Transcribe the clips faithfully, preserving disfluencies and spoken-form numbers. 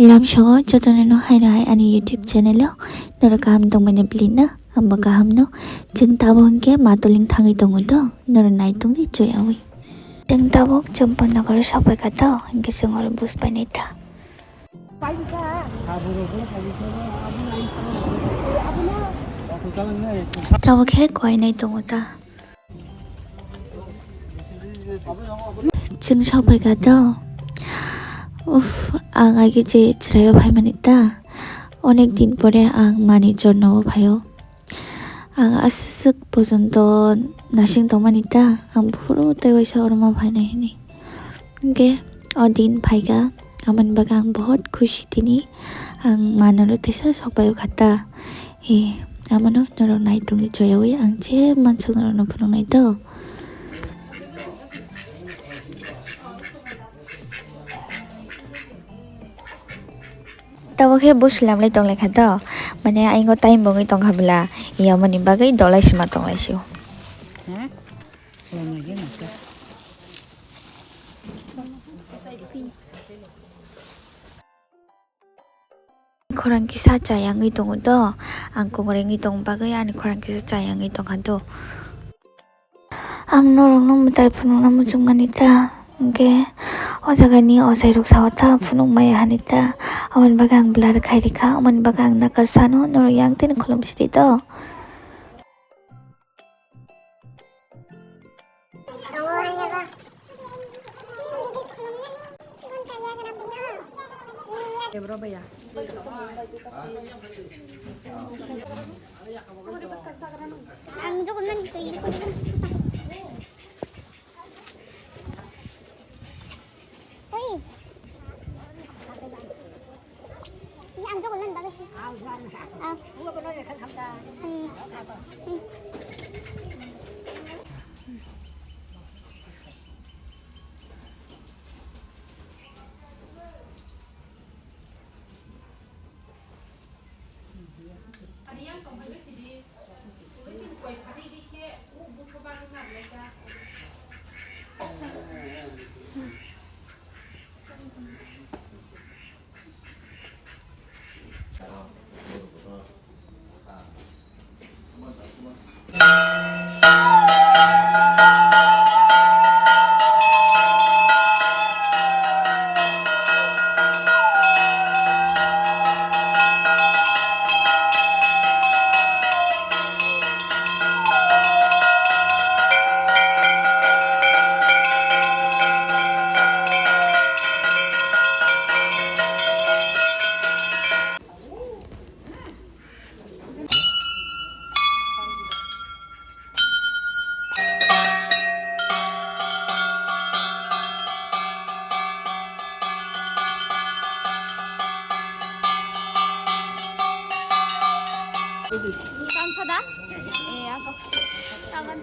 Lamsogo jotono no hai no hai ani YouTube channel o norok kaham tongmani bwlwi no, ang bo kaham no. Chwng tabuk hinkhe matoling thangwi tongo do, norok nai tongdi chuyawi. Chwng tabuk Champaknagar o sokphaikha do, hinkhe chwng oro bus painai ta. Tabuk khe koinai tongo ta. Chwng sokphaikha do. Uff, ang agi je chwraio phaimani ta. Onek din pore ang mani jorno o phaio. Ang aswk pojonto nasing tongmani ta. Ang buphuru tei waisa oro ma phainai hwnwi. Hinkhe o din phaikha, amoni bagwi ang bahut khushi tini. Ang manwino teisa sokphaio kha ta. He, amono norok nai tongdi chuyawi, ang je mansuk norokno phunuknai do. Tabuk khe bus lamlai tonglaikha do, mane ayang o time bo wngwi tongkha bwla, yamoni bagwi dolai sima tonglaisio. Khorang kisa chayangwi tongo do, ang kongorengwi tong bagwi ani khorang kisa chayangwi tongkha do. Ang norokno mwtai phunukna muchungmani ta, hinkhe o jagani ochairok sao ta phunukmaya hani ta, aboni bagwi ang blur khai rikha, aboni bagwi ang nakar sano norok yang tini khulum sidi do. Ang jogon nang twi. Oi. Ang jogon nang bagwi se. Ah. Hmm. Hmm. Tang sada? Eh, ako. Tangan.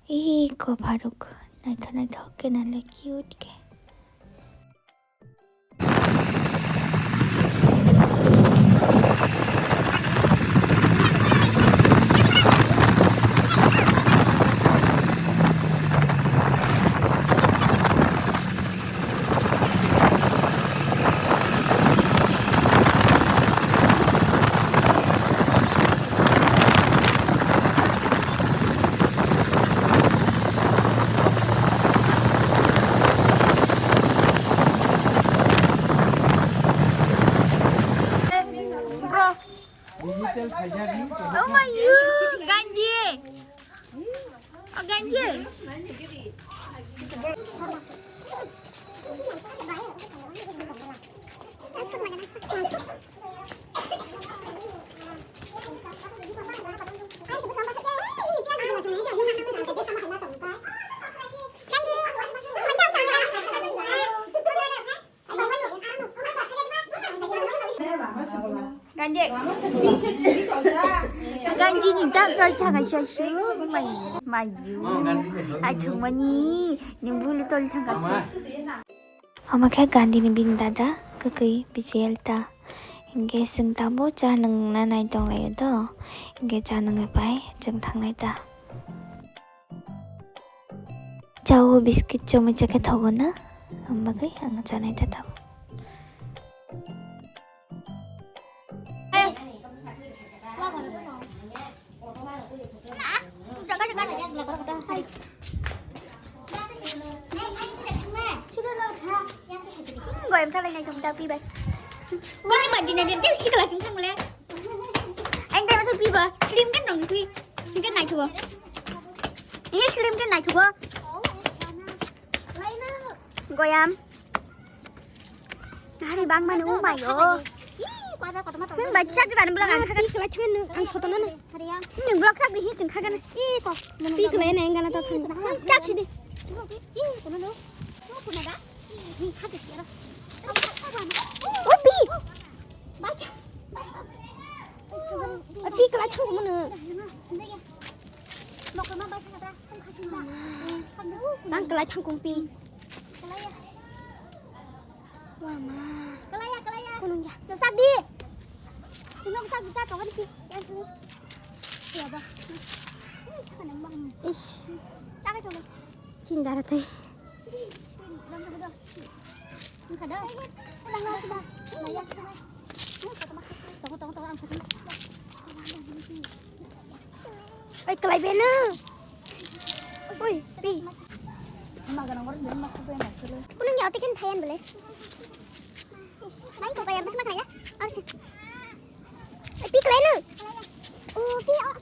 Ih, ko pharuk, naithok naithok khe nale cute khe. Oh my you, Ganji. Oh, Ganji. Ganji. Ganji ni dam tol thang kaisa su mai, mai ju. Ai chungmani ni bulu tol thang kaisa. Omo khe Gandhi ni bini dada kwkwi B G L ta. Hinkhe chwng tabuk cha nwngna nai tonglaio do. Hinkhe cha nwngwi pai chwng thangnai ta. Chao biscuit chomui chakhe thogo na, ang bagwi ang chanai ta tabuk. Goyam thalai nai thum ta pibai. Wah, ma dinner dia sikla sing thang le. Ang tai masa piba, slim kan dong kui. Ini kan naik thua. Ini slim kan naik thua. Goyam. Hari bang mana umai yo. Hmm, baca di mana belakang. Pi kelai thang nung ang soto nana. Hari yang. Nung belak tak di hitung kagana. Pi kelai nai gana ta thang. Kak sidi. Ih, kono no. Kono da. Oi, pi. Pi kelai thang mana. Nang kelai thang kong pi. Wah, ma. Kelai ya, kelai ya. Kunung ya. Lo sak di. Sino sak di ta tongan si. Yang sini. Ya, bah. Ish. Sak aja lo. Cinta rata. Oi, kelai beno. Oi, pi. Kunung ya, otiken thayan bele. Mai ko kaya bus ma kaya. Oi, pi kelai no. Oh, pi, oh.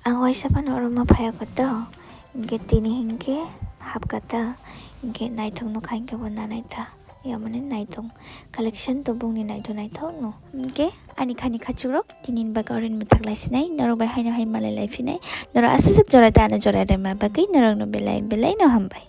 Ang waisa phano oro ma phaiya kho to, hinkhe tini hinkhe hapkha ta, hinkhe naithok nukha hinkhe bo nanai ta. Yamani naithok collection to bongni naithok naithok no. Hinkhe ani khani khachukrok tini ni bagwi oro ni mwthak lai sinai, norok bai haino hai malai lai phinai, norok aswk jora tei ano jora rwma bagwi norokno belai belai no hambai.